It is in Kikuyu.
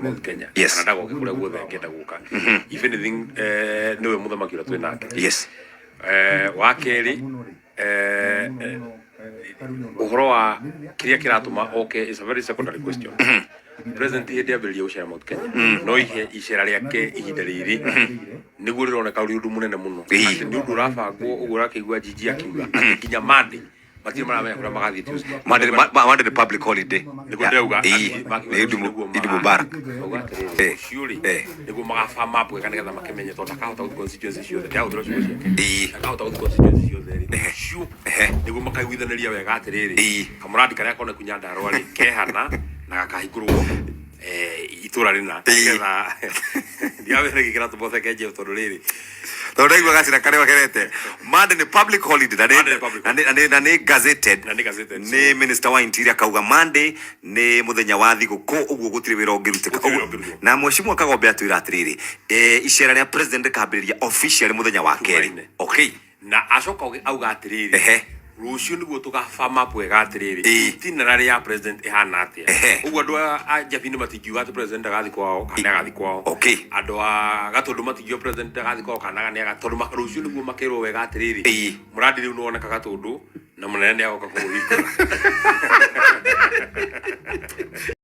Mount Kenya kana ndagoke kũrĩa guothe angĩenda gũka. If anything, nĩwe mũthamaki ũrĩa twĩ nake. Wa kerĩ, ũhoro wa kĩrĩa kĩratũma oke is a very secondary question. President hĩndĩ ambĩrĩria gũcera Mount Kenya, no ihe icera rĩake ihinda rĩrĩ nĩguo rĩroneka ũrĩ ũndũ mũnene mũno, atĩ nĩ ũndũ ũrabangwo ũguo. Ũrakĩigua Njinji akiuga atĩ nginya Monday matirĩ maramenya kũrĩa magathiĩ Tuesday. Monday nĩ public holiday. Nĩguo ndĩrauga. Ĩĩ, nĩ Idi Mubarak. Auga atĩrĩrĩ, rũciũ rĩ, nĩguo magaba map wega nĩgetha makĩmenye, tondũ ndakahota gũthiĩ constituency ciothe, ndĩrahũthĩra ciugo ciake, ndakahota gũthiĩ constituency ciothe rĩ, rũciũ nĩguo makaiguithanĩria wega atĩrĩrĩ, kamũrandi karĩa koneku Nyandarũa rĩ kehana na gakahingũrwo itũra rĩna, nĩgetha ndiamenya nĩkĩ kĩratũma ũtheke, Jeff, tondũ rĩrĩ Tondũ ndaigua gacĩra karĩa oherete Monday nĩ public holiday na nĩ- Monday nĩ public na nĩ gazetted. Na nĩ gazetted. Nĩ minister wa interior akauga Monday nĩ mũthenya wa thigũkũ, ũguo gũtirĩ wĩra ũngĩrutĩka. Gũtirĩ wĩra Ũguo- ũngĩrutwo. Na mheshimiwa Kagombe atwĩra atĩrĩrĩ, icera rĩa president rĩkambĩrĩria officially mũthenya wa kerĩ. Jumanne. Na acoka auga atĩrĩrĩ, rũciũ nĩguo tũgaba map wega atĩrĩrĩ, itinerary ya president ĩhana atĩa. Ũguo andũ a Njabini matingiuga atĩ president ndagathiĩ kwao kana nĩagathiĩ kwao. Andũ a Gatũndũ matingiuga president ndagathiĩ kwao kana nĩaga, tondũ rũciũ nĩguo makerwo wega atĩrĩrĩ, mũrandi rĩu nĩwoneka Gatũndũ na mũnene nĩagoka kũũhingũra.